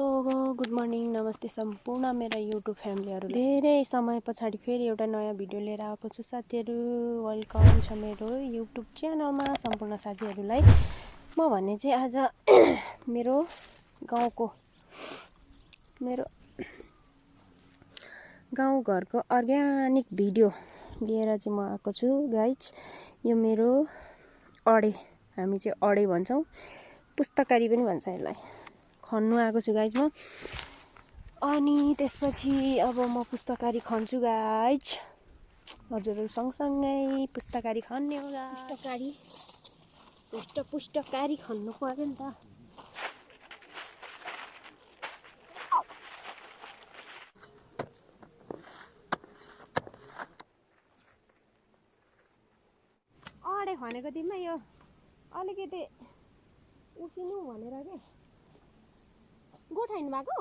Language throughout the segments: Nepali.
हेलो गुड मर्निङ नमस्ते सम्पूर्ण मेरा युट्युब फ्यामिलीहरू धेरै समय पछाडि फेरि एउटा नयाँ भिडियो लिएर आएको छु साथीहरू। वेलकम छ मेरो युट्युब च्यानलमा सम्पूर्ण साथीहरूलाई। म भन्ने चाहिँ आज मेरो गाउँघरको अर्ग्यानिक भिडियो लिएर चाहिँ म आएको छु गाइज। यो मेरो अडे, हामी चाहिँ अडे भन्छौँ, पुस्तकारी पनि भन्छ यसलाई। खन्नु आएको छु गाइज म। अनि त्यसपछि अब म पुस्तकारी खन्छु गाइज। हजुरहरू सँगसँगै पुस्तकारी खन्ने हो गाइज। पुस्तकारी खन्नु पर्यो नि त। अडे खनेको दिनमा यो अलिकति उसिनु भनेर के गोठाइनु भएको?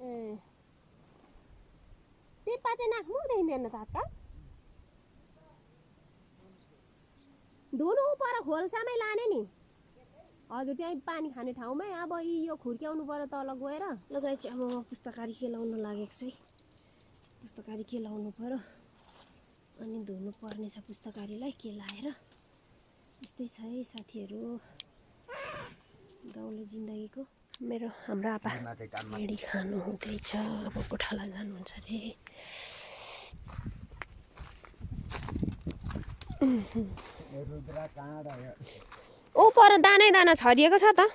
ए पेपा चाहिँ नाख्नु देखिँदैन त आजकल। धुनु पर खोल्सामै लाने नि। हजुर त्यहीँ पानी खाने ठाउँमै। अब यो खुर्क्याउनु पर्यो तल गएर। ल गाइस अब म पुस्तकारी केलाउन लागेको छु है। पुस्तकारी केलाउनु पर्यो अनि धुनु पर्ने छ पुस्तकारीलाई केलाएर। यस्तै छ है साथीहरू गाउँले जिन्दगीको। हाम्रो आपा मेडी खानु हुँदैछ, अब गोठाला जानुहुन्छ अरे। ओ पर दानै दाना छरिएको छ त।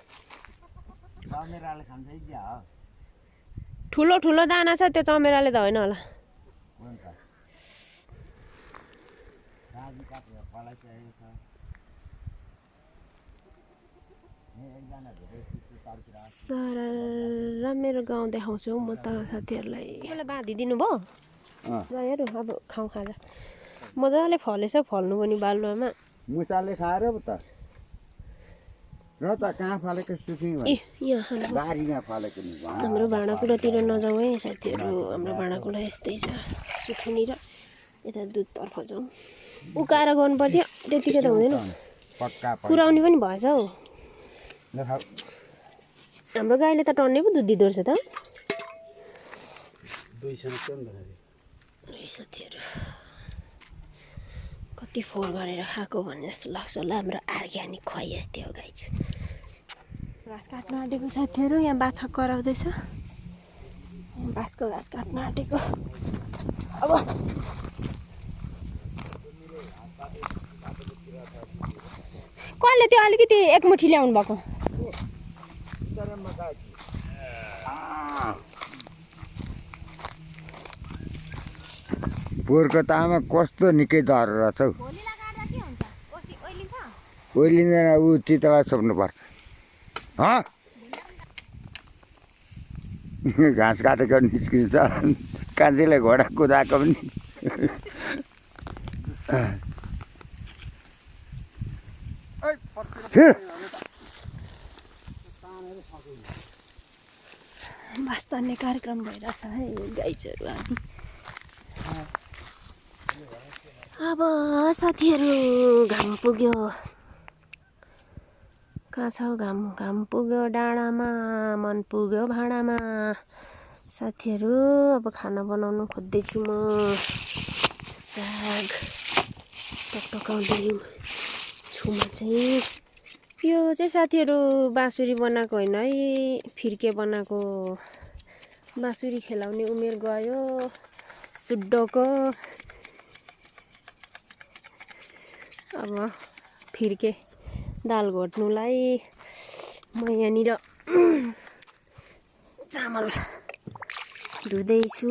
ठुलो ठुलो दाना छ, त्यो चमेराले त होइन होला। सारा मेरो गाउँ देखाउँछु म त साथीहरूलाई। मलाई बाँधिदिनु भयो हेरौँ। अब खाउँ खाजा मजाले फलेछ, फल्नु पनि बालुवामा। मुसाले खाएर त र त कहाँ फलेको सुक्यो बारीमा फलेको नि। हाम्रो भाँडाकुँडातिर नजाउँ है साथीहरू। हाम्रो भाँडाकुँडा यस्तै छ, सुकुनी र यता दुधतर्फ जाउँ। उकाएर गर्नु पर्थ्यो, त्यतिकै त हुँदैन। पुऱ्याउने पनि भएछ हौ। हाम्रो गाईले त टन्नै पो दुध दिँदो रहेछ त। साथीहरू कति फोहोर गरेर खाएको भन्ने जस्तो लाग्छ होला। हाम्रो अर्ग्यानिक खुवाइ यस्तै हो गाइज। घाँस काट्न आँटेको साथीहरू। यहाँ बाछा कराउँदैछ। बाँसको घाँस काट्न आँटेको। अब कसले त्यो अलिकति एकमुठी ल्याउनु भएको? पोहोरको तामा कस्तो निकै दर रहेछ हौ। ओइलिँदैन, ऊ चितवा छोप्नुपर्छ। घाँस काटेको निस्किन्छ, कान्छीले घोडा कुदाएको पनि। बास तान्ने कार्यक्रम भइरहेछ है गाइजहरू। अब साथीहरू घाम पुग्यो। कहाँ छ घाम? घाम पुग्यो डाँडामा, मन पुग्यो भाँडामा। साथीहरू अब खाना बनाउनु खोज्दैछु म। साग टकटकाउँदै छु म चाहिँ। यो चाहिँ साथीहरू बाँसुरी बनाएको होइन है, फिर्के बनाएको। बाँसुरी खेलाउने उमेर गयो सुड्डोको। अब फिर्के दाल घोट्नुलाई म यहाँनिर चामल धुँदैछु।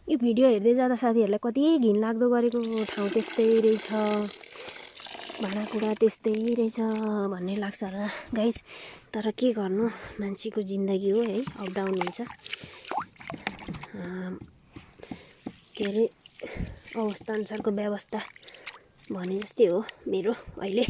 यो भिडियो हेर्दै जाँदा साथीहरूलाई कति घिनलाग्दो गरेको ठाउँ त्यस्तै रहेछ, भाँडाकुँडा त्यस्तै रहेछ भन्ने लाग्छ होला गाइज। तर के गर्नु, मान्छेको जिन्दगी हो है, अप डाउन हुन्छ। के अरे अवस्था अनुसारको व्यवस्था भने जस्तै हो मेरो अहिले।